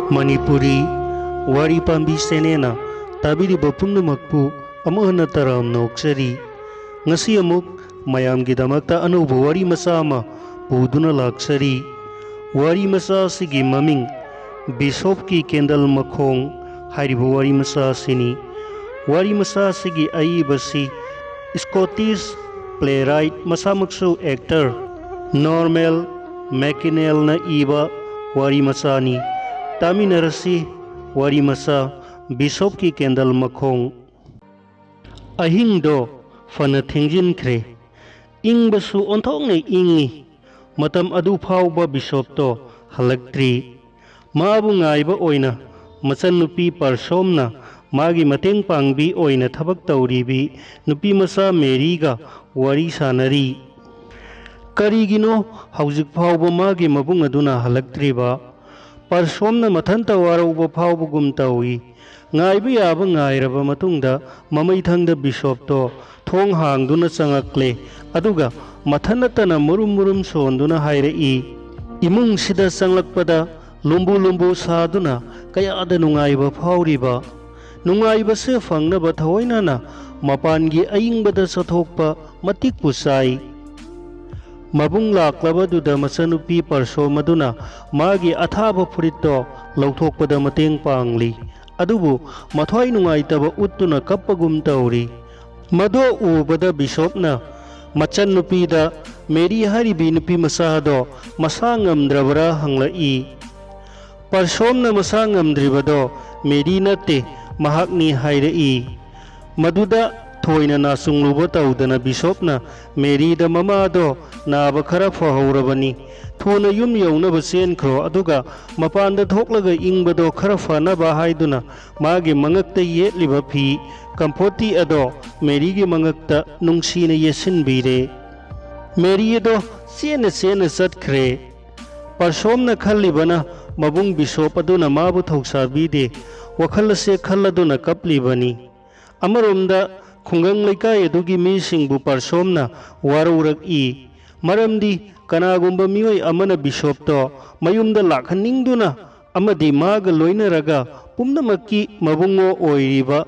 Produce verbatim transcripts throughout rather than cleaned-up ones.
ꯃꯅꯤꯄꯨꯔꯤ ꯋꯥꯔꯤ ꯄꯥꯝꯕꯤ ꯆꯦꯅꯦꯜꯅ ꯇꯥꯕꯤꯔꯤꯕ ꯄꯨꯝꯅꯃꯛꯄꯨ ꯑꯃꯨꯛ ꯍꯟꯅ ꯇꯔꯥꯝꯅ ꯑꯣꯛꯆꯔꯤ꯫ ꯉꯁꯤ ꯑꯃꯨꯛ ꯃꯌꯥꯝꯒꯤꯗꯃꯛꯇ ꯑꯅꯧꯕ ꯋꯥꯔꯤ ꯃꯆꯥ ꯑꯃ ꯄꯨꯗꯨꯅ ꯂꯥꯛꯆꯔꯤ꯫ ꯋꯥꯔꯤ ꯃꯆꯥ ꯑꯁꯤꯒꯤ ꯃꯃꯤꯡ ꯕꯤꯁꯣꯞꯀꯤ ꯀꯦꯟꯗꯜ ꯃꯈꯣꯡ ꯍꯥꯏꯔꯤꯕ ꯋꯥꯔꯤ ꯃꯆꯥ ꯑꯁꯤꯅꯤ꯫ ꯋꯥꯔꯤ ꯃꯆꯥ ꯑꯁꯤꯒꯤ ꯑꯏꯕꯁꯤ ꯁ꯭ꯀꯣꯇꯤꯁ playwright, ꯃꯁꯥꯃꯛꯁꯨ actor Norman MacNeilꯅ ꯏꯕ ꯋꯥꯔꯤ ꯃꯆꯥꯅꯤ꯫ ꯇꯥꯃꯤꯟꯅꯔꯁꯤ ꯋꯥꯔꯤ ꯃꯆꯥ ꯕꯤꯁꯣꯞꯀꯤ ꯀꯦꯟꯗꯜ ꯃꯈꯣꯡ꯫ ꯑꯍꯤꯡꯗꯣ ꯐꯅ ꯊꯦꯡꯖꯤꯟꯈ꯭ꯔꯦ꯫ ꯏꯪꯕꯁꯨ ꯑꯣꯟꯊꯣꯛꯅ ꯏꯪꯉꯤ꯫ ꯃꯇꯝ ꯑꯗꯨ ꯐꯥꯎꯕ ꯕꯤꯁꯣꯞꯇꯣ ꯍꯜꯂꯛꯇ꯭ꯔꯤ꯫ ꯃꯥꯕꯨ ꯉꯥꯏꯕ ꯑꯣꯏꯅ ꯃꯆꯟꯅꯨꯄꯤ ꯄꯔꯁꯣꯝꯅ ꯃꯥꯒꯤ ꯃꯇꯦꯡ ꯄꯥꯡꯕꯤ ꯑꯣꯏꯅ ꯊꯕꯛ ꯇꯧꯔꯤꯕꯤ ꯅꯨꯄꯤ ꯃꯆꯥ ꯃꯦꯔꯤꯒ ꯋꯥꯔꯤ ꯁꯥꯅꯔꯤ꯫ ꯀꯔꯤꯒꯤꯅꯣ ꯍꯧꯖꯤꯛ ꯐꯥꯎꯕ ꯃꯥꯒꯤ ꯃꯕꯨꯡ ꯑꯗꯨꯅ ꯍꯜꯂꯛꯇ꯭ꯔꯤꯕ? ꯄꯔꯁꯣꯝꯅ ꯃꯊꯟꯇ ꯋꯥꯔꯧꯕ ꯐꯥꯎꯕꯒꯨꯝ ꯇꯧꯏ꯫ ꯉꯥꯏꯕ ꯌꯥꯕ ꯉꯥꯏꯔꯕ ꯃꯇꯨꯡꯗ ꯃꯃꯩꯊꯪꯗ ꯕꯤꯁꯣꯞꯇꯣ ꯊꯣꯡ ꯍꯥꯡꯗꯨꯅ ꯆꯪꯉꯛꯂꯦ꯫ ꯑꯗꯨꯒ ꯃꯊꯟ ꯅꯠꯇꯅ ꯃꯨꯔꯨꯝ ꯃꯨꯔꯨꯝ ꯁꯣꯟꯗꯨꯅ ꯍꯥꯏꯔꯛꯏ, "ꯏꯃꯨꯡꯁꯤꯗ ꯆꯪꯂꯛꯄꯗ ꯂꯨꯝꯕꯨ ꯂꯨꯝꯕꯨ ꯁꯥꯗꯨꯅ ꯀꯌꯥꯗ ꯅꯨꯡꯉꯥꯏꯕ ꯐꯥꯎꯔꯤꯕ! ꯅꯨꯡꯉꯥꯏꯕꯁꯦ ꯐꯪꯅꯕ ꯊꯑꯣꯏꯅꯅ ꯃꯄꯥꯟꯒꯤ ꯑꯏꯪꯕꯗ ꯆꯠꯊꯣꯛꯄ ꯃꯇꯤꯛꯄꯨ ꯆꯥꯏ꯫" ꯃꯕꯨꯡ ꯂꯥꯛꯂꯕꯗꯨꯗ ꯃꯆꯟꯅꯨꯄꯤ ꯄꯔꯁꯣꯝ ꯑꯗꯨꯅ ꯃꯥꯒꯤ ꯑꯊꯥꯕ ꯐꯨꯔꯤꯠꯇꯣ ꯂꯧꯊꯣꯛꯄꯗ ꯃꯇꯦꯡ ꯄꯥꯡꯂꯤ꯫ ꯑꯗꯨꯕꯨ ꯃꯊ꯭ꯋꯥꯏ ꯅꯨꯡꯉꯥꯏꯇꯕ ꯎꯠꯇꯨꯅ ꯀꯞꯄꯒꯨꯝ ꯇꯧꯔꯤ꯫ ꯃꯗꯨ ꯎꯕꯗ ꯕꯤꯁꯣꯞꯅ ꯃꯆꯟꯅꯨꯄꯤꯗ ꯃꯦꯔꯤ ꯍꯥꯏꯔꯤꯕꯤ ꯅꯨꯄꯤ ꯃꯆꯥꯗꯣ ꯃꯁꯥ ꯉꯝꯗ꯭ꯔꯕꯔꯥ ꯍꯪꯂꯛꯏ꯫ ꯄꯔꯁꯣꯝꯅ ꯃꯁꯥ ꯉꯝꯗ꯭ꯔꯤꯕꯗꯣ ꯃꯦꯔꯤ ꯅꯠꯇꯦ, ꯃꯍꯥꯛꯅꯤ ꯍꯥꯏꯔꯛꯏ꯫ ꯃꯗꯨꯗ ꯊꯣꯏꯅ ꯅꯥꯆꯨꯡꯂꯨꯕ ꯇꯧꯗꯅ ꯕꯤꯁꯣꯞꯅ ꯃꯦꯔꯤꯗ ꯃꯃꯥꯗꯣ ꯅꯥꯕ ꯈꯔ ꯐꯍꯧꯔꯕꯅꯤ, ꯊꯨꯅ ꯌꯨꯝ ꯌꯧꯅꯕ ꯆꯦꯟꯈ꯭ꯔꯣ, ꯑꯗꯨꯒ ꯃꯄꯥꯟꯗ ꯊꯣꯛꯂꯒ ꯏꯪꯕꯗꯣ ꯈꯔ ꯐꯅꯕ ꯍꯥꯏꯗꯨꯅ ꯃꯥꯒꯤ ꯃꯉꯛꯇ ꯌꯦꯠꯂꯤꯕ ꯐꯤ ꯀꯝꯐꯣꯔꯇꯤ ꯑꯗꯣ ꯃꯦꯔꯤꯒꯤ ꯃꯉꯛꯇ ꯅꯨꯡꯁꯤꯅ ꯌꯦꯠꯁꯤꯟꯕꯤꯔꯦ꯫ ꯃꯦꯔꯤ ꯑꯗꯣ ꯆꯦꯟꯅ ꯆꯦꯟꯅ ꯆꯠꯈ꯭ꯔꯦ꯫ ꯄꯔꯁꯣꯝꯅ ꯈꯜꯂꯤꯕꯅ ꯃꯕꯨꯡ ꯕꯤꯁꯣꯞ ꯑꯗꯨꯅ ꯃꯥꯕꯨ ꯊꯧꯁꯥꯕꯤꯗꯦ, ꯋꯥꯈꯜ ꯑꯁꯦ ꯈꯜꯂꯗꯨꯅ ꯀꯞꯂꯤꯕꯅꯤ꯫ ꯑꯃꯔꯣꯝꯗ ꯈꯨꯡꯒꯪ ꯂꯩꯀꯥꯏ ꯑꯗꯨꯒꯤ ꯃꯤꯁꯤꯡꯕꯨ ꯄꯔꯁꯣꯝꯅ ꯋꯥꯔꯧꯔꯛꯏ꯫ ꯃꯔꯝꯗꯤ ꯀꯅꯥꯒꯨꯝꯕ ꯃꯤꯑꯣꯏ ꯑꯃꯅ ꯕꯤꯁꯣꯞꯇꯣ ꯃꯌꯨꯝꯗ ꯂꯥꯛꯍꯟꯅꯤꯡꯗꯨꯅ ꯑꯃꯗꯤ ꯃꯥꯒ ꯂꯣꯏꯅꯔꯒ ꯄꯨꯝꯅꯃꯛꯀꯤ ꯃꯕꯨꯡꯉꯣ ꯑꯣꯏꯔꯤꯕ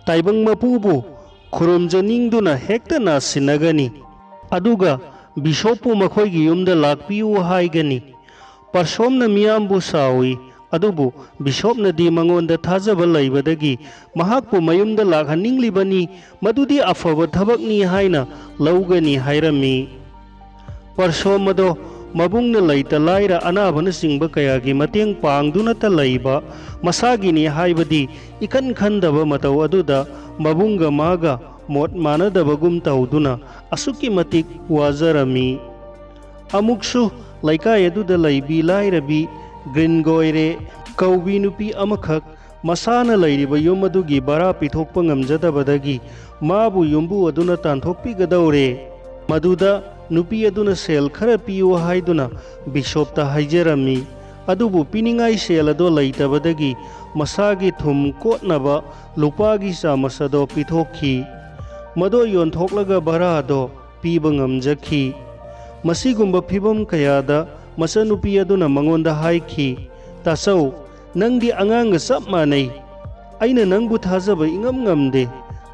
ꯇꯥꯏꯕꯪ ꯃꯄꯨꯕꯨ ꯈꯨꯔꯨꯝꯖꯅꯤꯡꯗꯨꯅ ꯍꯦꯛꯇ ꯅꯥꯁꯤꯟꯅꯒꯅꯤ꯫ ꯑꯗꯨꯒ ꯕꯤꯁꯣꯞꯄꯨ ꯃꯈꯣꯏꯒꯤ ꯌꯨꯝꯗ ꯂꯥꯛꯄꯤꯌꯨ ꯍꯥꯏꯒꯅꯤ꯫ ꯄꯔꯁꯣꯝꯅ ꯃꯤꯌꯥꯝꯕꯨ ꯁꯥꯎꯏ, ꯑꯗꯨꯕꯨ ꯕꯤꯁꯣꯞꯅꯗꯤ ꯃꯉꯣꯟꯗ ꯊꯥꯖꯕ ꯂꯩꯕꯗꯒꯤ ꯃꯍꯥꯛꯄꯨ ꯃꯌꯨꯝꯗ ꯂꯥꯛꯍꯟꯅꯤꯡꯂꯤꯕꯅꯤ, ꯃꯗꯨꯗꯤ ꯑꯐꯕ ꯊꯕꯛꯅꯤ ꯍꯥꯏꯅ ꯂꯧꯒꯅꯤ ꯍꯥꯏꯔꯝꯃꯤ꯫ ꯄꯔꯁꯣꯝ ꯑꯗꯣ ꯃꯕꯨꯡꯅ ꯂꯩꯇ ꯂꯥꯏꯔ ꯑꯅꯥꯕꯅꯆꯤꯡꯕ ꯀꯌꯥꯒꯤ ꯃꯇꯦꯡ ꯄꯥꯡꯗꯨꯅꯇ ꯂꯩꯕ, ꯃꯁꯥꯒꯤꯅꯤ ꯍꯥꯏꯕꯗꯤ ꯏꯈꯟ ꯈꯟꯗꯕ ꯃꯇꯧ ꯑꯗꯨꯗ ꯃꯕꯨꯡꯒ ꯃꯥꯒ ꯃꯣꯠ ꯃꯥꯟꯅꯗꯕꯒꯨꯝ ꯇꯧꯗꯨꯅ ꯑꯁꯨꯛꯀꯤ ꯃꯇꯤꯛ ꯋꯥꯖꯔꯝꯃꯤ꯫ ꯑꯃꯨꯛꯁꯨ ꯂꯩꯀꯥꯏ ꯑꯗꯨꯗ ꯂꯩꯕꯤ ꯂꯥꯏꯔꯕꯤ ꯒ꯭ꯔꯤꯟꯒꯣꯏꯔꯦ ꯀꯧꯕꯤ ꯅꯨꯄꯤ ꯑꯃꯈꯛ ꯃꯁꯥꯅ ꯂꯩꯔꯤꯕ ꯌꯨꯝ ꯑꯗꯨꯒꯤ ꯚꯔꯥ ꯄꯤꯊꯣꯛꯄ ꯉꯝꯖꯗꯕꯗꯒꯤ ꯃꯥꯕꯨ ꯌꯨꯝꯕꯨ ꯑꯗꯨꯅ ꯇꯥꯟꯊꯣꯛꯄꯤꯒꯗꯧꯔꯦ꯫ ꯃꯗꯨꯗ ꯅꯨꯄꯤ ꯑꯗꯨꯅ ꯁꯦꯜ ꯈꯔ ꯄꯤꯌꯨ ꯍꯥꯏꯗꯨꯅ ꯕꯤꯁꯣꯞꯇ ꯍꯥꯏꯖꯔꯝꯃꯤ꯫ ꯑꯗꯨꯕꯨ ꯄꯤꯅꯤꯡꯉꯥꯏ ꯁꯦꯜ ꯑꯗꯣ ꯂꯩꯇꯕꯗꯒꯤ ꯃꯁꯥꯒꯤ ꯊꯨꯝ ꯀꯣꯠꯅꯕ ꯂꯨꯄꯥꯒꯤ ꯆꯥꯃꯁ ꯑꯗꯣ ꯄꯤꯊꯣꯛꯈꯤ꯫ ꯃꯗꯣ ꯌꯣꯟꯊꯣꯛꯂꯒ ꯚꯔꯥ ꯑꯗꯣ ꯄꯤꯕ ꯉꯝꯖꯈꯤ꯫ ꯃꯁꯤꯒꯨꯝꯕ ꯐꯤꯚꯝ ꯀꯌꯥꯗ ꯃꯆꯟꯅꯨꯄꯤ ꯑꯗꯨꯅ ꯃꯉꯣꯟꯗ ꯍꯥꯏꯈꯤ, "ꯇꯥꯆꯧ, ꯅꯪꯗꯤ ꯑꯉꯥꯡꯒ ꯆꯞ ꯃꯥꯟꯅꯩ꯫ ꯑꯩꯅ ꯅꯪꯕꯨ ꯊꯥꯖꯕ ꯏꯉꯝ ꯉꯝꯗꯦ꯫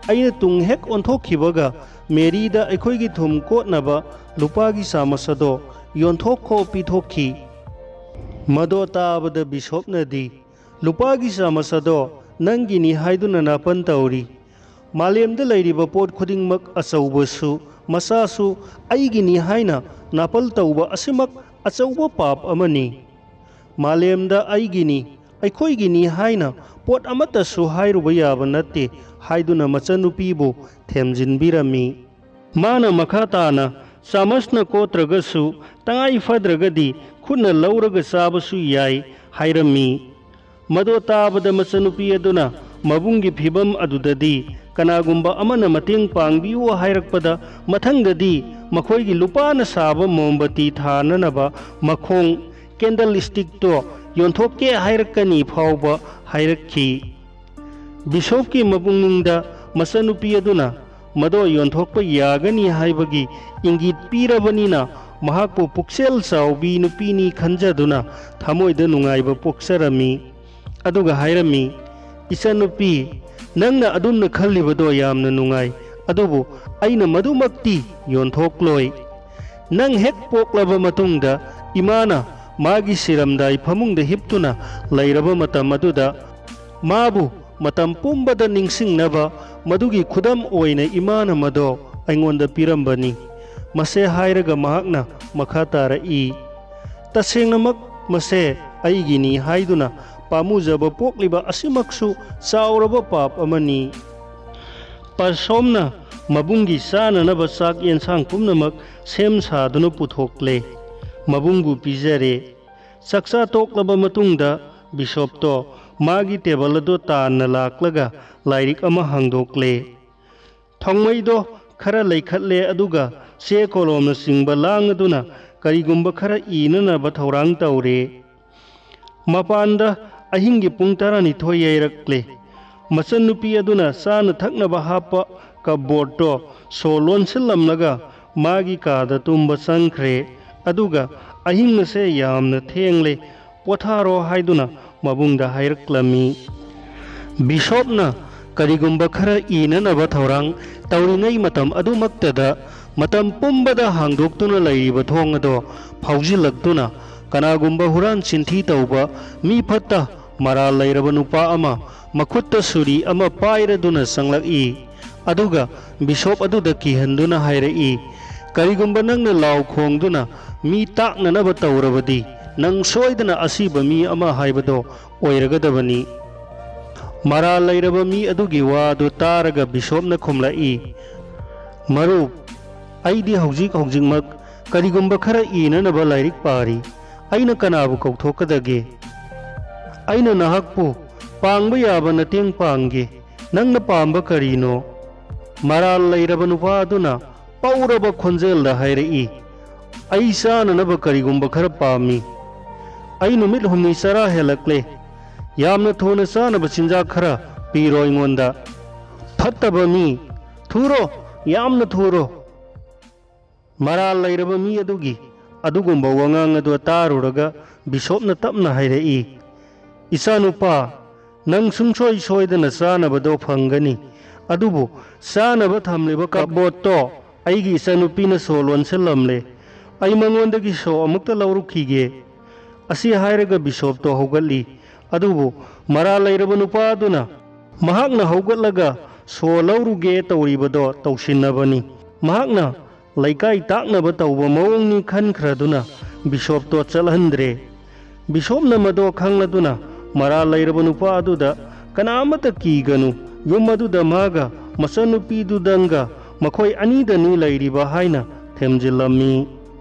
ꯑꯩꯅ ꯇꯨꯡ ꯍꯦꯛ ꯑꯣꯟꯊꯣꯛꯈꯤꯕꯒ ꯃꯦꯔꯤꯗ ꯑꯩꯈꯣꯏꯒꯤ ꯊꯨꯝ ꯀꯣꯠꯅꯕ ꯂꯨꯄꯥꯒꯤ ꯆꯥꯃꯁ ꯑꯗꯣ ꯌꯣꯟꯊꯣꯛꯈꯣ ꯄꯤꯊꯣꯛꯈꯤ꯫" ꯃꯗꯣ ꯇꯥꯕꯗ ꯕꯤꯁꯣꯞꯅꯗꯤ, "ꯂꯨꯄꯥꯒꯤ ꯆꯥꯃꯁ ꯑꯗꯣ ꯅꯪꯒꯤꯅꯤ ꯍꯥꯏꯗꯨꯅ ꯅꯥꯄꯟ ꯇꯧꯔꯤ꯫ ꯃꯥꯂꯦꯝꯗ ꯂꯩꯔꯤꯕ ꯄꯣꯠ ꯈꯨꯗꯤꯡꯃꯛ, ꯑꯆꯧꯕꯁꯨ ꯃꯆꯥꯁꯨ, ꯑꯩꯒꯤꯅꯤ ꯍꯥꯏꯅ ꯅꯥꯄꯜ ꯇꯧꯕ ꯑꯁꯤꯃꯛ ꯑꯆꯧꯕ ꯄꯥꯞ ꯑꯃꯅꯤ꯫ ꯃꯥꯂꯦꯝꯗ ꯑꯩꯒꯤꯅꯤ, ꯑꯩꯈꯣꯏꯒꯤꯅꯤ ꯍꯥꯏꯅ ꯄꯣꯠ ꯑꯃꯠꯇꯁꯨ ꯍꯥꯏꯔꯨꯕ ꯌꯥꯕ ꯅꯠꯇꯦ" ꯍꯥꯏꯗꯨꯅ ꯃꯆꯟꯅꯨꯄꯤꯕꯨ ꯊꯦꯝꯖꯤꯟꯕꯤꯔꯝꯃꯤ꯫ ꯃꯥꯅ ꯃꯈꯥ ꯇꯥꯅ, "ꯆꯥꯃꯁꯅ ꯀꯣꯠꯇ꯭ꯔꯒꯁꯨ ꯇꯉꯥꯏ ꯐꯗ꯭ꯔꯒꯗꯤ ꯈꯨꯠꯅ ꯂꯧꯔꯒ ꯆꯥꯕꯁꯨ ꯌꯥꯏ" ꯍꯥꯏꯔꯝꯃꯤ꯫ ꯃꯗꯣ ꯇꯥꯕꯗ ꯃꯆꯟꯅꯨꯄꯤ ꯑꯗꯨꯅ ꯃꯕꯨꯡꯒꯤ ꯐꯤꯚꯝ ꯑꯗꯨꯗꯗꯤ ꯀꯅꯥꯒꯨꯝꯕ ꯑꯃꯅ ꯃꯇꯦꯡ ꯄꯥꯡꯕꯤꯌꯨ ꯍꯥꯏꯔꯛꯄꯗ ꯃꯊꯪꯗꯗꯤ ꯃꯈꯣꯏꯒꯤ ꯂꯨꯄꯥꯅ ꯁꯥꯕ ꯃꯣꯝꯕꯇꯤ ꯊꯥꯅꯅꯕ ꯃꯈꯣꯡ, ꯀꯦꯟꯗꯜ ꯁ꯭ꯇꯤꯛꯇꯣ, ꯌꯣꯟꯊꯣꯛꯀꯦ ꯍꯥꯏꯔꯛꯀꯅꯤ ꯐꯥꯎꯕ ꯍꯥꯏꯔꯛꯈꯤ꯫ ꯕꯤꯁꯣꯞꯀꯤ ꯃꯄꯨꯛꯅꯤꯡꯗ ꯃꯆꯟꯅꯨꯄꯤ ꯑꯗꯨꯅ ꯃꯗꯣ ꯌꯣꯟꯊꯣꯛꯄ ꯌꯥꯒꯅꯤ ꯍꯥꯏꯕꯒꯤ ꯏꯪꯒꯤꯠ ꯄꯤꯔꯕꯅꯤꯅ ꯃꯍꯥꯛꯄꯨ ꯄꯨꯛꯆꯦꯜ ꯆꯥꯎꯕꯤ ꯅꯨꯄꯤꯅꯤ ꯈꯟꯖꯗꯨꯅ ꯊꯃꯣꯏꯗ ꯅꯨꯡꯉꯥꯏꯕ ꯄꯣꯛꯆꯔꯝꯃꯤ꯫ ꯑꯗꯨꯒ ꯍꯥꯏꯔꯝꯃꯤ, "ꯏꯆꯟꯅꯨꯄꯤ, ꯅꯪꯅ ꯑꯗꯨꯝꯅ ꯈꯜꯂꯤꯕꯗꯣ ꯌꯥꯝꯅ ꯅꯨꯡꯉꯥꯏ, ꯑꯗꯨꯕꯨ ꯑꯩꯅ ꯃꯗꯨꯃꯛꯇꯤ ꯌꯣꯟꯊꯣꯛꯂꯣꯏ꯫ ꯅꯪ ꯍꯦꯛ ꯄꯣꯛꯂꯕ ꯃꯇꯨꯡꯗ ꯏꯃꯥꯅ ꯃꯥꯒꯤ ꯁꯤꯔꯝꯗꯥꯏ ꯐꯃꯨꯡꯗ ꯍꯤꯞꯇꯨꯅ ꯂꯩꯔꯕ ꯃꯇꯝ ꯑꯗꯨꯗ ꯃꯥꯕꯨ ꯃꯇꯝ ꯄꯨꯝꯕꯗ ꯅꯤꯡꯁꯤꯡꯅꯕ ꯃꯗꯨꯒꯤ ꯈꯨꯗꯝ ꯑꯣꯏꯅ ꯏꯃꯥꯅ ꯃꯗꯣ ꯑꯩꯉꯣꯟꯗ ꯄꯤꯔꯝꯕꯅꯤ꯫" ꯃꯁꯦ ꯍꯥꯏꯔꯒ ꯃꯍꯥꯛꯅ ꯃꯈꯥ ꯇꯥꯔꯛꯏ, "ꯇꯁꯦꯡꯅꯃꯛ ꯃꯁꯦ ꯑꯩꯒꯤꯅꯤ ꯍꯥꯏꯗꯨꯅ ꯄꯥꯝꯃꯨꯖꯕ ꯄꯣꯛꯂꯤꯕ ꯑꯁꯤꯃꯛꯁꯨ ꯆꯥꯎꯔꯕ ꯄꯥꯞ ꯑꯃꯅꯤ꯫" ꯄꯁꯣꯝꯅ ꯃꯕꯨꯡꯒꯤ ꯆꯥꯅꯅꯕ ꯆꯥꯛ ꯌꯦꯟꯁꯥꯡ ꯄꯨꯝꯅꯃꯛ ꯁꯦꯝ ꯁꯥꯗꯨꯅ ꯄꯨꯊꯣꯛꯂꯦ꯫ ꯃꯕꯨꯡꯕꯨ ꯄꯤꯖꯔꯦ꯫ ꯆꯥꯛꯆꯥ ꯇꯣꯛꯂꯕ ꯃꯇꯨꯡꯗ ꯕꯤꯁꯣꯞꯇꯣ ꯃꯥꯒꯤ ꯇꯦꯕꯜ ꯑꯗꯨ ꯇꯥꯟꯅ ꯂꯥꯛꯂꯒ ꯂꯥꯏꯔꯤꯛ ꯑꯃ ꯍꯥꯡꯗꯣꯛꯂꯦ꯫ ꯊꯥꯎꯃꯩꯗꯣ ꯈꯔ ꯂꯩꯈꯠꯂꯦ, ꯑꯗꯨꯒ ꯆꯦ ꯀꯣꯂꯣꯝꯅꯆꯤꯡꯕ ꯂꯥꯡꯉꯗꯨꯅ ꯀꯔꯤꯒꯨꯝꯕ ꯈꯔ ꯏꯅꯅꯕ ꯊꯧꯔꯥꯡ ꯇꯧꯔꯦ꯫ ꯃꯄꯥꯟꯗ ꯑꯍꯤꯡꯒꯤ ꯄꯨꯡ ꯇꯔꯥꯅꯤꯊꯣꯏ ꯌꯩꯔꯛꯂꯦ꯫ ꯃꯆꯟꯅꯨꯄꯤ ꯑꯗꯨꯅ ꯆꯥꯅ ꯊꯛꯅꯕ ꯍꯥꯞꯄ ꯀꯞꯕꯣꯔꯗꯇꯣ ꯁꯣ ꯂꯣꯟꯁꯤꯜꯂꯝꯂꯒ ꯃꯥꯒꯤ ꯀꯥꯗ ꯇꯨꯝꯕ ꯆꯪꯈ꯭ꯔꯦ꯫ ꯑꯗꯨꯒ ꯑꯍꯤꯡ ꯑꯁꯦ ꯌꯥꯝꯅ ꯊꯦꯡꯂꯦ, ꯄꯣꯊꯥꯔꯣ ꯍꯥꯏꯗꯨꯅ ꯃꯕꯨꯡꯗ ꯍꯥꯏꯔꯛꯂꯝꯃꯤ꯫ ꯕꯤꯁꯣꯞꯅ ꯀꯔꯤꯒꯨꯝꯕ ꯈꯔ ꯏꯅꯅꯕ ꯊꯧꯔꯥꯡ ꯇꯧꯔꯤꯉꯩ ꯃꯇꯝ ꯑꯗꯨꯃꯛꯇꯗ ꯃꯇꯝ ꯄꯨꯝꯕꯗ ꯍꯥꯡꯗꯣꯛꯇꯨꯅ ꯂꯩꯔꯤꯕ ꯊꯣꯡ ꯑꯗꯣ ꯐꯥꯎꯖꯤꯜꯂꯛꯇꯨꯅ ꯀꯅꯥꯒꯨꯝꯕ ꯍꯨꯔꯥꯟ ꯆꯤꯟꯊꯤ ꯇꯧꯕ ꯃꯤ ꯐꯠꯇ ꯃꯔꯥꯜ ꯂꯩꯔꯕ ꯅꯨꯄꯥ ꯑꯃ ꯃꯈꯨꯠꯇ ꯁꯨꯔꯤ ꯑꯃ ꯄꯥꯏꯔꯗꯨꯅ ꯆꯪꯂꯛꯏ꯫ ꯑꯗꯨꯒ ꯕꯤꯁꯣꯞ ꯑꯗꯨꯗ ꯀꯤꯍꯟꯗꯨꯅ ꯍꯥꯏꯔꯛꯏ, "ꯀꯔꯤꯒꯨꯝꯕ ꯅꯪꯅ ꯂꯥꯎ ꯈꯣꯡꯗꯨꯅ ꯃꯤ ꯇꯥꯛꯅꯅꯕ ꯇꯧꯔꯕꯗꯤ, ꯅꯪ ꯁꯣꯏꯗꯅ ꯑꯁꯤꯕ ꯃꯤ ꯑꯃ ꯍꯥꯏꯕꯗꯣ ꯑꯣꯏꯔꯒꯗꯕꯅꯤ꯫" ꯃꯔꯥꯜ ꯂꯩꯔꯕ ꯃꯤ ꯑꯗꯨꯒꯤ ꯋꯥꯗꯨ ꯇꯥꯔꯒ ꯕꯤꯁꯣꯞꯅ ꯈꯨꯝꯂꯛꯏ, "ꯃꯔꯨꯞ, ꯑꯩꯗꯤ ꯍꯧꯖꯤꯛ ꯍꯧꯖꯤꯛꯃꯛ ꯀꯔꯤꯒꯨꯝꯕ ꯈꯔ ꯏꯅꯅꯕ ꯂꯥꯏꯔꯤꯛ ꯄꯥꯔꯤ꯫ ꯑꯩꯅ ꯀꯅꯥꯕꯨ ꯀꯧꯊꯣꯛꯀꯗꯒꯦ? ꯑꯩꯅ ꯅꯍꯥꯛꯄꯨ ꯄꯥꯡꯕ ꯌꯥꯕ ꯃꯇꯦꯡ ꯄꯥꯡꯒꯦ꯫ ꯅꯪꯅ ꯄꯥꯝꯕ ꯀꯔꯤꯅꯣ?" ꯃꯔꯥꯜ ꯂꯩꯔꯕ ꯅꯨꯄꯥ ꯑꯗꯨꯅ ꯄꯧꯔꯕ ꯈꯣꯟꯖꯦꯜꯗ ꯍꯥꯏꯔꯛꯏ, "ꯑꯩ ꯆꯥꯅꯅꯕ ꯀꯔꯤꯒꯨꯝꯕ ꯈꯔ ꯄꯥꯝꯃꯤ꯫ ꯑꯩ ꯅꯨꯃꯤꯠ ꯍꯨꯝꯅꯤ ꯆꯔꯥ ꯍꯦꯜꯂꯛꯂꯦ꯫ ꯌꯥꯝꯅ ꯊꯨꯅ ꯆꯥꯅꯕ ꯆꯤꯟꯖꯥꯛ ꯈꯔ ꯄꯤꯔꯣ ꯑꯩꯉꯣꯟꯗ꯫ ꯐꯠꯇꯕ ꯃꯤ, ꯊꯨꯔꯣ, ꯌꯥꯝꯅ ꯊꯨꯔꯣ!" ꯃꯔꯥꯜ ꯂꯩꯔꯕ ꯃꯤ ꯑꯗꯨꯒꯤ ꯑꯗꯨꯒꯨꯝꯕ ꯋꯥꯉꯥꯡ ꯑꯗꯨ ꯇꯥꯔꯨꯔꯒ ꯕꯤꯁꯣꯞꯅ ꯇꯞꯅ ꯍꯥꯏꯔꯛꯏ, "ꯏꯆꯥꯅꯨꯄꯥ, ꯅꯪ ꯁꯨꯡꯁꯣꯏ ꯁꯣꯏꯗꯅ ꯆꯥꯅꯕꯗꯣ ꯐꯪꯒꯅꯤ꯫ ꯑꯗꯨꯕꯨ ꯆꯥꯅꯕ ꯊꯝꯂꯤꯕ ꯀꯕꯣꯠꯇꯣ ꯑꯩꯒꯤ ꯏꯆꯥꯅꯨꯄꯤꯅ ꯁꯣ ꯂꯣꯟꯁꯤꯜꯂꯝꯂꯦ꯫ ꯑꯩ ꯃꯉꯣꯟꯗꯒꯤ ꯁꯣ ꯑꯃꯨꯛꯇ ꯂꯧꯔꯨꯈꯤꯒꯦ꯫" ꯑꯁꯤ ꯍꯥꯏꯔꯒ ꯕꯤꯁꯣꯞꯇꯣ ꯍꯧꯒꯠꯂꯤ꯫ ꯑꯗꯨꯕꯨ ꯃꯔꯥꯜ ꯂꯩꯔꯕ ꯅꯨꯄꯥ ꯑꯗꯨꯅ ꯃꯍꯥꯛꯅ ꯍꯧꯒꯠꯂꯒ ꯁꯣ ꯂꯧꯔꯨꯒꯦ ꯇꯧꯔꯤꯕꯗꯣ ꯇꯧꯁꯤꯟꯅꯕꯅꯤ꯫ ꯃꯍꯥꯛꯅ ꯂꯩꯀꯥꯏ ꯇꯥꯛꯅꯕ ꯇꯧꯕ ꯃꯑꯣꯡꯅꯤ ꯈꯟꯈ꯭ꯔꯗꯨꯅ ꯕꯤꯁꯣꯞꯇꯣ ꯆꯠꯍꯟꯗ꯭ꯔꯦ꯫ ꯕꯤꯁꯣꯞꯅ ꯃꯗꯣ ꯈꯪꯂꯗꯨꯅ ꯃꯔꯥꯜ ꯂꯩꯔꯕ ꯅꯨꯄꯥ ꯑꯗꯨꯗ, "ꯀꯅꯥ ꯑꯃꯠꯇ ꯀꯤꯒꯅꯨ, ꯌꯨꯝ ꯑꯗꯨꯗ ꯃꯥꯒ ꯃꯆꯟꯅꯨꯄꯤꯗꯨꯗꯪꯒ ꯃꯈꯣꯏ ꯑꯅꯤꯗꯅꯤ ꯂꯩꯔꯤꯕ" ꯍꯥꯏꯅ ꯊꯦꯝꯖꯤꯜꯂꯝꯃꯤ꯫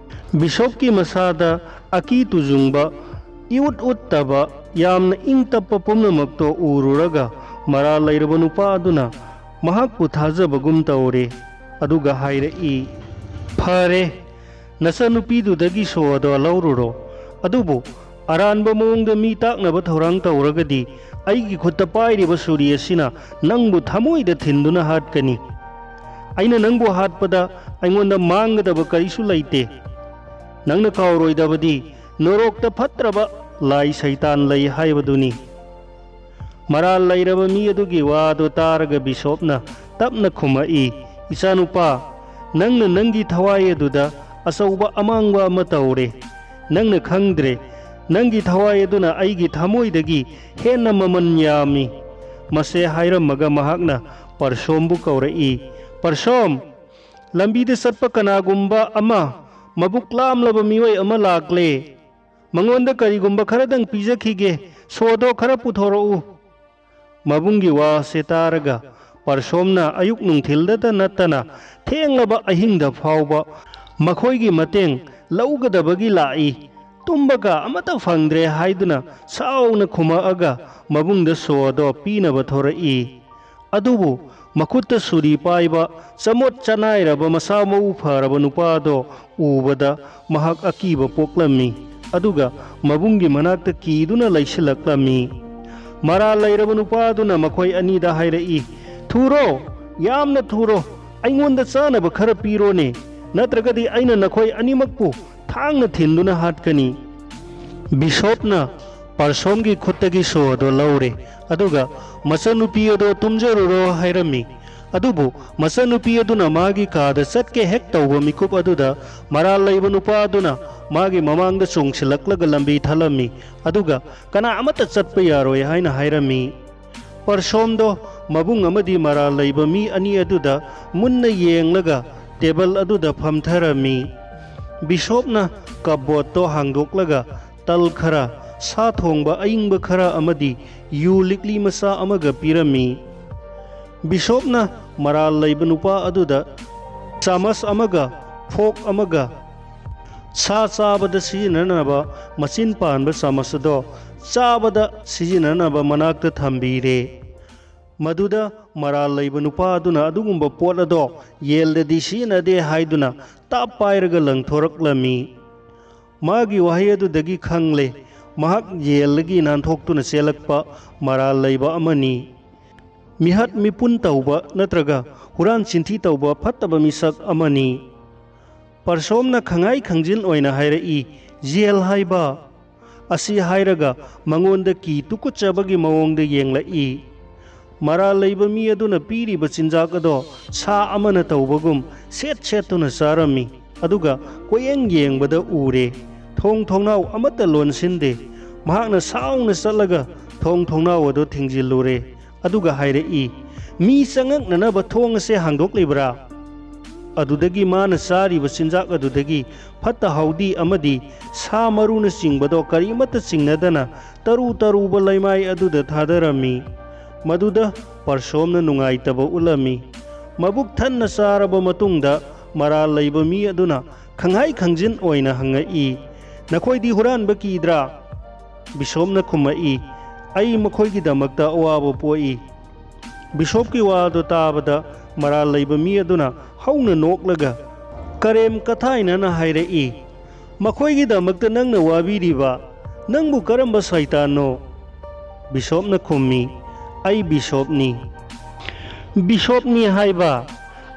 ꯕꯤꯁꯣꯞꯀꯤ ꯃꯁꯥꯗ ꯑꯀꯤ ꯇꯨꯖꯨꯡꯕ ꯏꯎꯠ ꯎꯠꯇꯕ ꯌꯥꯝꯅ ꯏꯪ ꯇꯞꯄ ꯄꯨꯝꯅꯃꯛꯇꯣ ꯎꯔꯨꯔꯒ ꯃꯔꯥꯜ ꯂꯩꯔꯕ ꯅꯨꯄꯥ ꯑꯗꯨꯅ ꯃꯍꯥꯛꯄꯨ ꯊꯥꯖꯕꯒꯨꯝ ꯇꯧꯔꯦ꯫ ꯑꯗꯨꯒ ꯍꯥꯏꯔꯛꯏ, "ꯐꯔꯦ, ꯅꯆꯟꯅꯨꯄꯤꯗꯨꯗꯒꯤ ꯁꯣ ꯑꯗꯣ ꯂꯧꯔꯨꯔꯣ꯫ ꯑꯗꯨꯕꯨ ꯑꯔꯥꯟꯕ ꯃꯑꯣꯡꯗ ꯃꯤ ꯇꯥꯛꯅꯕ ꯊꯧꯔꯥꯡ ꯇꯧꯔꯒꯗꯤ ꯑꯩꯒꯤ ꯈꯨꯠꯇ ꯄꯥꯏꯔꯤꯕ ꯁꯨꯔꯤ ꯑꯁꯤꯅ ꯅꯪꯕꯨ ꯊꯃꯣꯏꯗ ꯊꯤꯟꯗꯨꯅ ꯍꯥꯠꯀꯅꯤ꯫ ꯑꯩꯅ ꯅꯪꯕꯨ ꯍꯥꯠꯄꯗ ꯑꯩꯉꯣꯟꯗ ꯃꯥꯡꯒꯗꯕ ꯀꯔꯤꯁꯨ ꯂꯩꯇꯦ꯫ ꯅꯪꯅ ꯀꯥꯎꯔꯣꯏꯗꯕꯗꯤ ꯅꯣꯔꯣꯛꯇ ꯐꯠꯇ꯭ꯔꯕ ꯂꯥꯏ ꯁꯩꯇꯥꯟ ꯂꯩ ꯍꯥꯏꯕꯗꯨꯅꯤ꯫" ꯃꯔꯥꯜ ꯂꯩꯔꯕ ꯃꯤ ꯑꯗꯨꯒꯤ ꯋꯥꯗꯨ ꯇꯥꯔꯒ ꯕꯤꯁꯣꯞꯅ ꯇꯞꯅ ꯈꯨꯝꯃꯛꯏ, "ꯏꯆꯥꯅꯨꯄꯥ, ꯅꯪꯅ ꯅꯪꯒꯤ ꯊꯋꯥꯏ ꯑꯗꯨꯗ ꯑꯆꯧꯕ ꯑꯃꯥꯡꯕ ꯑꯃ ꯇꯧꯔꯦ꯫ ꯅꯪꯅ ꯈꯪꯗ꯭ꯔꯦ, ꯅꯪꯒꯤ ꯊꯋꯥꯏ ꯑꯗꯨꯅ ꯑꯩꯒꯤ ꯊꯃꯣꯏꯗꯒꯤ ꯍꯦꯟꯅ ꯃꯃꯜ ꯌꯥꯝꯃꯤ꯫" ꯃꯁꯦ ꯍꯥꯏꯔꯝꯃꯒ ꯃꯍꯥꯛꯅ ꯄꯔꯁꯣꯝꯕꯨ ꯀꯧꯔꯛꯏ, "ꯄꯔꯁꯣꯝ, ꯂꯝꯕꯤꯗ ꯆꯠꯄ ꯀꯅꯥꯒꯨꯝꯕ ꯑꯃ ꯃꯕꯨꯛ ꯂꯥꯝꯂꯕ ꯃꯤꯑꯣꯏ ꯑꯃ ꯂꯥꯛꯂꯦ꯫ ꯃꯉꯣꯟꯗ ꯀꯔꯤꯒꯨꯝꯕ ꯈꯔꯗꯪ ꯄꯤꯖꯈꯤꯒꯦ꯫ ꯁꯣꯗꯣ ꯈꯔ ꯄꯨꯊꯣꯔꯛꯎ꯫" ꯃꯕꯨꯡꯒꯤ ꯋꯥꯁꯦ ꯇꯥꯔꯒ ꯄꯔꯁꯣꯝꯅ ꯑꯌꯨꯛ ꯅꯨꯡꯊꯤꯜꯗꯇ ꯅꯠꯇꯅ ꯊꯦꯡꯂꯕ ꯑꯍꯤꯡꯗ ꯐꯥꯎꯕ ꯃꯈꯣꯏꯒꯤ ꯃꯇꯦꯡ ꯂꯧꯒꯗꯕꯒꯤ ꯂꯥꯛꯏ꯫ ꯇꯨꯝꯕꯒ ꯑꯃꯠꯇ ꯐꯪꯗ꯭ꯔꯦ ꯍꯥꯏꯗꯨꯅ ꯁꯥꯎꯅ ꯈꯨꯝꯃꯛꯑꯒ ꯃꯕꯨꯡꯗ ꯁꯣꯗꯣ ꯄꯤꯅꯕ ꯊꯣꯔꯛꯏ꯫ ꯑꯗꯨꯕꯨ ꯃꯈꯨꯠꯇ ꯁꯨꯔꯤ ꯄꯥꯏꯕ, ꯆꯃꯣꯠ ꯆꯅꯥꯏꯔꯕ, ꯃꯁꯥ ꯃꯎ ꯐꯔꯕ ꯅꯨꯄꯥꯗꯣ ꯎꯕꯗ ꯃꯍꯥꯛ ꯑꯀꯤꯕ ꯄꯣꯛꯂꯝꯃꯤ꯫ ꯑꯗꯨꯒ ꯃꯕꯨꯡꯒꯤ ꯃꯅꯥꯛꯇ ꯀꯤꯗꯨꯅ ꯂꯩꯁꯤꯜꯂꯛꯂꯝꯃꯤ꯫ ꯃꯔꯥꯜ ꯂꯩꯔꯕ ꯅꯨꯄꯥꯗꯨꯅ ꯃꯈꯣꯏ ꯑꯅꯤꯗ ꯍꯥꯏꯔꯛꯏ, "ꯊꯨꯔꯣ, ꯌꯥꯝꯅ ꯊꯨꯔꯣ, ꯑꯩꯉꯣꯟꯗ ꯆꯥꯅꯕ ꯈꯔ ꯄꯤꯔꯣꯅꯦ꯫ ꯅꯠꯇ꯭ꯔꯒꯗꯤ ꯑꯩꯅ ꯅꯈꯣꯏ ꯑꯅꯤꯃꯛꯄꯨ ꯊꯥꯡꯅ ꯊꯤꯟꯗꯨꯅ ꯍꯥꯠꯀꯅꯤ꯫ ꯕꯤꯁꯣꯞꯅ ꯄꯔꯁꯣꯝꯒꯤ ꯈꯨꯠꯇꯒꯤ ꯁꯣ ꯑꯗꯨ ꯂꯧꯔꯦ, ꯑꯗꯨꯒ "ꯃꯆꯟꯅꯨꯄꯤ ꯑꯗꯣ ꯇꯨꯝꯖꯔꯨꯔꯣ" ꯍꯥꯏꯔꯝꯃꯤ꯫ ꯑꯗꯨꯕꯨ ꯃꯆꯟꯅꯨꯄꯤ ꯑꯗꯨꯅ ꯃꯥꯒꯤ ꯀꯥꯗ ꯆꯠꯀꯦ ꯍꯦꯛ ꯇꯧꯕ ꯃꯤꯀꯨꯞ ꯑꯗꯨꯗ, ꯃꯔꯥꯜ ꯂꯩꯕ ꯅꯨꯄꯥ ꯑꯗꯨꯅ ꯃꯥꯒꯤ ꯃꯃꯥꯡꯗ ꯆꯣꯡꯁꯤꯜꯂꯛꯂꯒ ꯂꯝꯕꯤ ꯊꯜꯂꯝꯃꯤ, ꯑꯗꯨꯒ "ꯀꯅꯥ ꯑꯃꯠꯇ ꯆꯠꯄ ꯌꯥꯔꯣꯏ" ꯍꯥꯏꯅ ꯍꯥꯏꯔꯝꯃꯤ꯫ ꯄꯔꯁꯣꯝꯗꯣ ꯃꯕꯨꯡ ꯑꯃꯗꯤ ꯃꯔꯥꯜ ꯂꯩꯕ ꯃꯤ ꯑꯅꯤ ꯑꯗꯨꯗ ꯃꯨꯟꯅ ꯌꯦꯡꯂꯒ ꯇꯦꯕꯜ ꯑꯗꯨꯗ ꯐꯝꯊꯔꯝꯃꯤ꯫ ꯕꯤꯁꯣꯞꯅ ꯀꯞꯕꯣꯔꯗꯇꯣ ꯍꯥꯡꯗꯣꯛꯂꯒ ꯇꯜ ꯈꯔ, ꯁꯥ ꯊꯣꯡꯕ ꯑꯏꯪꯕ ꯈꯔ ꯑꯃꯗꯤ ꯌꯨ ꯂꯤꯛꯂꯤ ꯃꯆꯥ ꯑꯃꯒ ꯄꯤꯔꯝꯃꯤ꯫ ꯕꯤꯁꯣꯞꯅ ꯃꯔꯥꯜ ꯂꯩꯕ ꯅꯨꯄꯥ ꯑꯗꯨꯗ ꯆꯥꯃꯁ ꯑꯃꯒ ꯐꯣꯛ ꯑꯃꯒ, ꯁꯥ ꯆꯥꯕꯗ ꯁꯤꯖꯤꯟꯅꯅꯕ ꯃꯆꯤꯟ ꯄꯥꯟꯕ ꯆꯥꯃꯁ ꯑꯗꯣ ꯆꯥꯕꯗ ꯁꯤꯖꯤꯟꯅꯅꯕ ꯃꯅꯥꯛꯇ ꯊꯝꯕꯤꯔꯦ꯫ ꯃꯗꯨꯗ ꯃꯔꯥꯜ ꯂꯩꯕ ꯅꯨꯄꯥ ꯑꯗꯨꯅ ꯑꯗꯨꯒꯨꯝꯕ ꯄꯣꯠ ꯑꯗꯣ ꯌꯦꯜꯗꯗꯤ ꯁꯤꯖꯤꯟꯅꯗꯦ ꯍꯥꯏꯗꯨꯅ ꯇꯥꯞ ꯄꯥꯏꯔꯒ ꯂꯪꯊꯣꯔꯛꯂꯝꯃꯤ꯫ ꯃꯥꯒꯤ ꯋꯥꯍꯩ ꯑꯗꯨꯗꯒꯤ ꯈꯪꯂꯦ, ꯃꯍꯥꯛ ꯌꯦꯜꯗꯒꯤ ꯅꯥꯟꯊꯣꯛꯇꯨꯅ ꯆꯦꯜꯂꯛꯄ ꯃꯔꯥꯜ ꯂꯩꯕ ꯑꯃꯅꯤ꯫ ꯃꯤꯍꯥꯠ ꯃꯤꯄꯨꯟ ꯇꯧꯕ ꯅꯠꯇ꯭ꯔꯒ ꯍꯨꯔꯥꯟ ꯆꯤꯟꯊꯤ ꯇꯧꯕ ꯐꯠꯇꯕ ꯃꯤꯁꯛ ꯑꯃꯅꯤ꯫ ꯄꯔꯁꯣꯝꯅ ꯈꯪꯍꯥꯏ ꯈꯪꯖꯤꯟ ꯑꯣꯏꯅ ꯍꯥꯏꯔꯛꯏ, "ꯖꯦꯜ ꯍꯥꯏꯕ?" ꯑꯁꯤ ꯍꯥꯏꯔꯒ ꯃꯉꯣꯟꯗ ꯀꯤ ꯇꯨꯀꯠꯆꯕꯒꯤ ꯃꯑꯣꯡꯗ ꯌꯦꯡꯂꯛꯏ꯫ ꯃꯔꯥꯜ ꯂꯩꯕ ꯃꯤ ꯑꯗꯨꯅ ꯄꯤꯔꯤꯕ ꯆꯤꯟꯖꯥꯛ ꯑꯗꯣ ꯁꯥ ꯑꯃꯅ ꯇꯧꯕꯒꯨꯝ ꯁꯦꯠ ꯁꯦꯠꯇꯨꯅ ꯆꯥꯔꯝꯃꯤ, ꯑꯗꯨꯒ ꯀꯣꯌꯦꯡ ꯌꯦꯡꯕꯗ ꯎꯔꯦ꯫ ꯊꯣꯡ ꯊꯣꯡꯅꯥꯎ ꯑꯃꯠꯇ ꯂꯣꯟꯁꯤꯟꯗꯦ꯫ ꯃꯍꯥꯛꯅ ꯁꯥꯎꯅ ꯆꯠꯂꯒ ꯊꯣꯡ ꯊꯣꯡꯅꯥꯎ ꯑꯗꯨ ꯊꯤꯡꯖꯤꯜꯂꯨꯔꯦ, ꯑꯗꯨꯒ ꯍꯥꯏꯔꯛꯏ, "ꯃꯤ ꯆꯪꯉꯛꯅꯅꯕ ꯊꯣꯡ ꯑꯁꯦ ꯍꯥꯡꯗꯣꯛꯂꯤꯕ꯭ꯔꯥ?" ꯑꯗꯨꯗꯒꯤ ꯃꯥꯅ ꯆꯥꯔꯤꯕ ꯆꯤꯟꯖꯥꯛ ꯑꯗꯨꯗꯒꯤ ꯐꯠꯇ ꯍꯥꯎꯗꯤ ꯑꯃꯗꯤ ꯁꯥ ꯃꯔꯨꯅꯆꯤꯡꯕꯗꯣ ꯀꯔꯤꯃꯠꯇ ꯆꯤꯡꯅꯗꯅ ꯇꯔꯨ ꯇꯔꯨꯕ ꯂꯩꯃꯥꯏ ꯑꯗꯨꯗ ꯊꯥꯗꯔꯝꯃꯤ꯫ ꯃꯗꯨꯗ ꯄꯔꯁꯣꯝꯅ ꯅꯨꯡꯉꯥꯏꯇꯕ ꯎꯠꯂꯝꯃꯤ꯫ ꯃꯕꯨꯛ ꯊꯟꯅ ꯆꯥꯔꯕ ꯃꯇꯨꯡꯗ ꯃꯔꯥꯜ ꯂꯩꯕ ꯃꯤ ꯑꯗꯨꯅ ꯈꯪꯍꯥꯏ ꯈꯪꯖꯤꯟ ꯑꯣꯏꯅ ꯍꯪꯉꯛꯏ, "ꯅꯈꯣꯏꯗꯤ ꯍꯨꯔꯥꯟꯕ ꯀꯤꯗ꯭ꯔꯥ?" ꯕꯤꯁꯣꯞꯅ ꯈꯨꯝꯃꯛꯏ, "ꯑꯩ ꯃꯈꯣꯏꯒꯤꯗꯃꯛꯇ ꯑꯋꯥꯕ ꯄꯣꯛꯏ꯫" ꯕꯤꯁꯣꯞꯀꯤ ꯋꯥ ꯑꯗꯨ ꯇꯥꯕꯗ ꯃꯔꯥꯜ ꯂꯩꯕ ꯃꯤ ꯑꯗꯨꯅ ꯍꯧꯅ ꯅꯣꯛꯂꯒ ꯀꯔꯦꯝ ꯀꯊꯥꯏꯅꯅ ꯍꯥꯏꯔꯛꯏ, "ꯃꯈꯣꯏꯒꯤꯗꯃꯛꯇ ꯅꯪꯅ ꯋꯥꯕꯤꯔꯤꯕ? ꯅꯪꯕꯨ ꯀꯔꯝꯕ ꯁꯩꯇꯥꯟꯅꯣ?" ꯕꯤꯁꯣꯞꯅ ꯈꯨꯝꯃꯤ, "ꯑꯩ ꯕꯤꯁꯣꯞꯅꯤ꯫" "ꯕꯤꯁꯣꯞꯅꯤ ꯍꯥꯏꯕ?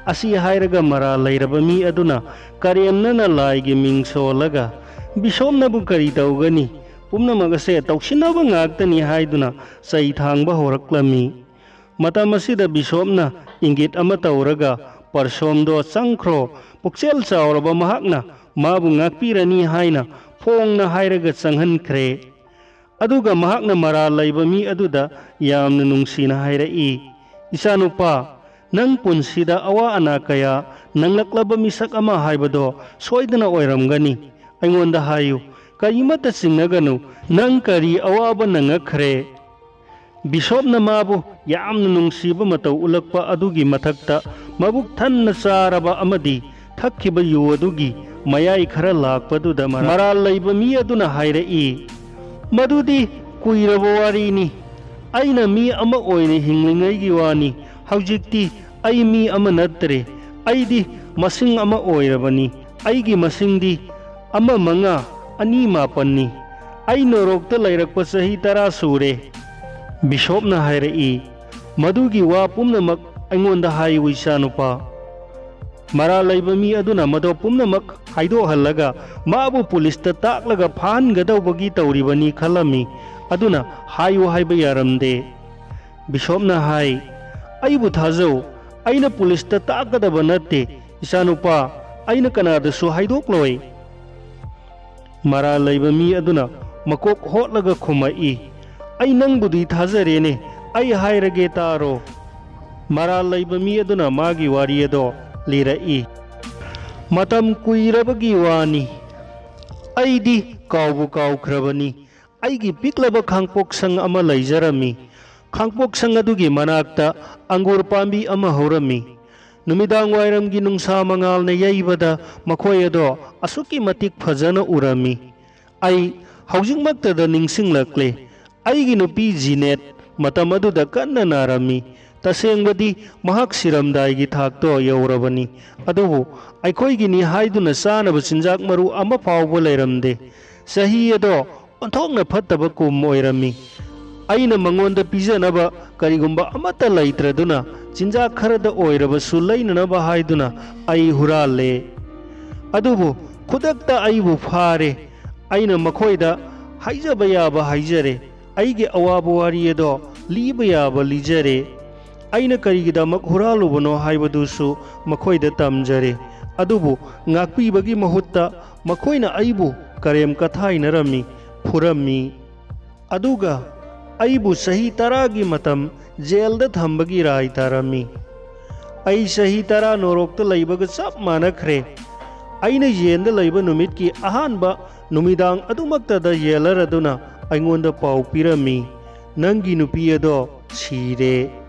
ꯑꯁꯤ ꯍꯥꯏꯔꯒ ꯃꯔꯥꯜ ꯂꯩꯔꯕ ꯃꯤ ꯑꯗꯨꯅ ꯀꯔꯦꯝꯅꯅ ꯂꯥꯏꯒꯤ ꯃꯤꯡ ꯁꯣꯜꯂꯒ, "ꯕꯤꯁꯣꯞꯅꯕꯨ ꯀꯔꯤ ꯇꯧꯒꯅꯤ? ꯄꯨꯝꯅꯃꯛ ꯑꯁꯦ ꯇꯧꯁꯤꯟꯅꯕ ꯉꯥꯛꯇꯅꯤ" ꯍꯥꯏꯗꯨꯅ ꯆꯩ ꯊꯥꯡꯕ ꯍꯧꯔꯛꯂꯝꯃꯤ꯫ ꯃꯇꯝ ꯑꯁꯤꯗ ꯕꯤꯁꯣꯞꯅ ꯏꯪꯒꯤꯠ ꯑꯃ ꯇꯧꯔꯒ, "ꯄꯔꯁꯣꯝꯗꯣ ꯆꯪꯈ꯭ꯔꯣ, ꯄꯨꯛꯆꯦꯜ ꯆꯥꯎꯔꯕ ꯃꯍꯥꯛꯅ ꯃꯥꯕꯨ ꯉꯥꯛꯄꯤꯔꯅꯤ" ꯍꯥꯏꯅ ꯐꯣꯡꯅ ꯍꯥꯏꯔꯒ ꯆꯪꯍꯟꯈ꯭ꯔꯦ꯫ ꯑꯗꯨꯒ ꯃꯍꯥꯛꯅ ꯃꯔꯥꯜ ꯂꯩꯕ ꯃꯤ ꯑꯗꯨꯗ ꯌꯥꯝꯅ ꯅꯨꯡꯁꯤꯅ ꯍꯥꯏꯔꯛꯏ, "ꯏꯆꯥꯅꯨꯄꯥ, ꯅꯪ ꯄꯨꯟꯁꯤꯗ ꯑꯋꯥ ꯑꯅꯥ ꯀꯌꯥ ꯅꯪꯂꯛꯂꯕ ꯃꯤꯁꯛ ꯑꯃ ꯍꯥꯏꯕꯗꯣ ꯁꯣꯏꯗꯅ ꯑꯣꯏꯔꯝꯒꯅꯤ꯫ ꯑꯩꯉꯣꯟꯗ ꯍꯥꯏꯌꯨ, ꯀꯔꯤꯃꯠꯇ ꯆꯤꯡꯅꯒꯅꯨ, ꯅꯪ ꯀꯔꯤ ꯑꯋꯥꯕ ꯅꯪꯉꯛꯈ꯭ꯔꯦ?" ꯕꯤꯁꯣꯞꯅ ꯃꯥꯕꯨ ꯌꯥꯝꯅ ꯅꯨꯡꯁꯤꯕ ꯃꯇꯧ ꯎꯠꯂꯛꯄ ꯑꯗꯨꯒꯤ ꯃꯊꯛꯇ, ꯃꯕꯨꯛ ꯊꯟꯅ ꯆꯥꯔꯕ ꯑꯃꯗꯤ ꯊꯛꯈꯤꯕ ꯌꯨ ꯑꯗꯨꯒꯤ ꯃꯌꯥꯏ ꯈꯔ ꯂꯥꯛꯄꯗꯨꯗ ꯃꯔꯥꯜ ꯂꯩꯕ ꯃꯤ ꯑꯗꯨꯅ ꯍꯥꯏꯔꯛꯏ, "ꯃꯗꯨꯗꯤ ꯀꯨꯏꯔꯕ ꯋꯥꯔꯤꯅꯤ꯫ ꯑꯩꯅ ꯃꯤ ꯑꯃ ꯑꯣꯏꯅ ꯍꯤꯡꯂꯤꯉꯩꯒꯤ ꯋꯥꯅꯤ꯫ ꯍꯧꯖꯤꯛꯇꯤ ꯑꯩ ꯃꯤ ꯑꯃ ꯅꯠꯇ꯭ꯔꯦ꯫ ꯑꯩꯗꯤ ꯃꯁꯤꯡ ꯑꯃ ꯑꯣꯏꯔꯕꯅꯤ꯫ ꯑꯩꯒꯤ ꯃꯁꯤꯡꯗꯤ ꯑꯃ ꯃꯉꯥ ꯑꯅꯤ ꯃꯥꯄꯟꯅꯤ꯫ ꯑꯩ ꯅꯣꯔꯣꯛꯇ ꯂꯩꯔꯛꯄ ꯆꯍꯤ ꯇꯔꯥ ꯁꯨꯔꯦ꯫" ꯕꯤꯁꯣꯞꯅ ꯍꯥꯏꯔꯛꯏ, "ꯃꯗꯨꯒꯤ ꯋꯥ ꯄꯨꯝꯅꯃꯛ ꯑꯩꯉꯣꯟꯗ ꯍꯥꯏꯌꯨ, ꯏꯆꯥꯅꯨꯄꯥ꯫" ꯃꯔꯥꯜ ꯂꯩꯕ ꯃꯤ ꯑꯗꯨꯅ ꯃꯗꯨ ꯄꯨꯝꯅꯃꯛ ꯍꯥꯏꯗꯣꯛꯍꯜꯂꯒ ꯃꯥꯕꯨ ꯄꯨꯂꯤꯁꯇ ꯇꯥꯛꯂꯒ ꯐꯥꯍꯟꯒꯗꯧꯕꯒꯤ ꯇꯧꯔꯤꯕꯅꯤ ꯈꯜꯂꯝꯃꯤ꯫ ꯑꯗꯨꯅ ꯍꯥꯏꯌꯨ ꯍꯥꯏꯕ ꯌꯥꯔꯝꯗꯦ꯫ ꯕꯤꯁꯣꯞꯅ ꯍꯥꯏ, "ꯑꯩꯕꯨ ꯊꯥꯖꯧ, ꯑꯩꯅ ꯄꯨꯂꯤꯁꯇ ꯇꯥꯛꯀꯗꯕ ꯅꯠꯇꯦ, ꯏꯆꯥꯅꯨꯄꯥ, ꯑꯩꯅ ꯀꯅꯥꯗꯁꯨ ꯍꯥꯏꯗꯣꯛꯂꯣꯏ꯫" ꯃꯔꯥꯜ ꯂꯩꯕ ꯃꯤ ꯑꯗꯨꯅ ꯃꯀꯣꯛ ꯍꯣꯠꯂꯒ ꯈꯨꯝꯃꯛꯏ, "ꯑꯩ ꯅꯪꯕꯨꯗꯤ ꯊꯥꯖꯔꯦꯅꯦ, ꯑꯩ ꯍꯥꯏꯔꯒꯦ ꯇꯥꯔꯣ꯫" ꯃꯔꯥꯜ ꯂꯩꯕ ꯃꯤ ꯑꯗꯨꯅ ꯃꯥꯒꯤ ꯋꯥꯔꯤ ꯑꯗꯣ ꯂꯤꯔꯛꯏ, "ꯃꯇꯝ ꯀꯨꯏꯔꯕꯒꯤ ꯋꯥꯅꯤ, ꯑꯩꯗꯤ ꯀꯥꯎꯕꯨ ꯀꯥꯎꯈ꯭ꯔꯕꯅꯤ꯫ ꯑꯩꯒꯤ ꯄꯤꯛꯂꯕ ꯈꯥꯡꯄꯣꯛꯁꯪ ꯑꯃ ꯂꯩꯖꯔꯝꯃꯤ꯫ ꯈꯥꯡꯄꯣꯛꯁꯪ ꯑꯗꯨꯒꯤ ꯃꯅꯥꯛꯇ ꯑꯪꯒꯨꯔ ꯄꯥꯝꯕꯤ ꯑꯃ ꯍꯧꯔꯝꯃꯤ꯫ ꯅꯨꯃꯤꯗꯥꯡ ꯋꯥꯏꯔꯝꯒꯤ ꯅꯨꯡꯁꯥ ꯃꯉꯥꯜꯅ ꯌꯩꯕꯗ ꯃꯈꯣꯏ ꯑꯗꯣ ꯑꯁꯨꯛꯀꯤ ꯃꯇꯤꯛ ꯐꯖꯅ ꯎꯔꯝꯃꯤ꯫ ꯑꯩ ꯍꯧꯖꯤꯛꯃꯛꯇꯗ ꯅꯤꯡꯁꯤꯡꯂꯛꯂꯦ꯫ ꯑꯩꯒꯤ ꯅꯨꯄꯤ ꯖꯤꯅꯦꯠ ꯃꯇꯝ ꯑꯗꯨꯗ ꯀꯟꯅ ꯅꯥꯔꯝꯃꯤ꯫ ꯇꯁꯦꯡꯕꯗꯤ ꯃꯍꯥꯛ ꯁꯤꯔꯝꯗꯥꯏꯒꯤ ꯊꯥꯛꯇꯣ ꯌꯧꯔꯕꯅꯤ꯫ ꯑꯗꯨꯕꯨ ꯑꯩꯈꯣꯏꯒꯤꯅꯤ ꯍꯥꯏꯗꯨꯅ ꯆꯥꯅꯕ ꯆꯤꯟꯖꯥꯛ ꯃꯔꯨ ꯑꯃ ꯐꯥꯎꯕ ꯂꯩꯔꯝꯗꯦ꯫ ꯆꯍꯤ ꯑꯗꯣ ꯑꯣꯟꯊꯣꯛꯅ ꯐꯠꯇꯕ ꯀꯨꯝ ꯑꯣꯏꯔꯝꯃꯤ꯫ ꯑꯩꯅ ꯃꯉꯣꯟꯗ ꯄꯤꯖꯅꯕ ꯀꯔꯤꯒꯨꯝꯕ ꯑꯃꯠꯇ ꯂꯩꯇ꯭ꯔꯗꯨꯅ, ꯆꯤꯟꯖꯥꯛ ꯈꯔꯗ ꯑꯣꯏꯔꯕꯁꯨ ꯂꯩꯅꯅꯕ ꯍꯥꯏꯗꯨꯅ ꯑꯩ ꯍꯨꯔꯥꯜꯂꯦ꯫ ꯑꯗꯨꯕꯨ ꯈꯨꯗꯛꯇ ꯑꯩꯕꯨ ꯐꯥꯔꯦ꯫ ꯑꯩꯅ ꯃꯈꯣꯏꯗ ꯍꯥꯏꯖꯕ ꯌꯥꯕ ꯍꯥꯏꯖꯔꯦ, ꯑꯩꯒꯤ ꯑꯋꯥꯕ ꯋꯥꯔꯤ ꯑꯗꯣ ꯂꯤꯕ ꯌꯥꯕ ꯂꯤꯖꯔꯦ꯫ ꯑꯩꯅ ꯀꯔꯤꯒꯤꯗꯃꯛ ꯍꯨꯔꯥꯜꯂꯨꯕꯅꯣ ꯍꯥꯏꯕꯗꯨꯁꯨ ꯃꯈꯣꯏꯗ ꯇꯝꯖꯔꯦ꯫ ꯑꯗꯨꯕꯨ ꯉꯥꯛꯄꯤꯕꯒꯤ ꯃꯍꯨꯠꯇ ꯃꯈꯣꯏꯅ ꯑꯩꯕꯨ ꯀꯔꯦꯝ ꯀꯊꯥꯏꯅꯔꯝꯃꯤ, ꯐꯨꯔꯝꯃꯤ꯫ ꯑꯗꯨꯒ ꯑꯩꯕꯨ ꯆꯍꯤ ꯇꯔꯥꯒꯤ ꯃꯇꯝ ꯖꯦꯜꯗ ꯊꯝꯕꯒꯤ ꯔꯥꯏ ꯇꯥꯔꯝꯃꯤ꯫ ꯑꯩ ꯆꯍꯤ ꯇꯔꯥ ꯅꯣꯔꯣꯛꯇ ꯂꯩꯕꯒ ꯆꯞ ꯃꯥꯟꯅꯈ꯭ꯔꯦ꯫ ꯑꯩꯅ ꯖꯦꯜꯗ ꯂꯩꯕ ꯅꯨꯃꯤꯠꯀꯤ ꯑꯍꯥꯟꯕ ꯅꯨꯃꯤꯗꯥꯡ ꯑꯗꯨꯃꯛꯇꯗ ꯖꯦꯂꯔ ꯑꯗꯨꯅ ꯑꯩꯉꯣꯟꯗ ꯄꯥꯎ ꯄꯤꯔꯝꯃꯤ, "ꯅꯪꯒꯤ ꯅꯨꯄꯤ ꯑꯗꯣ ꯁꯤꯔꯦ"꯫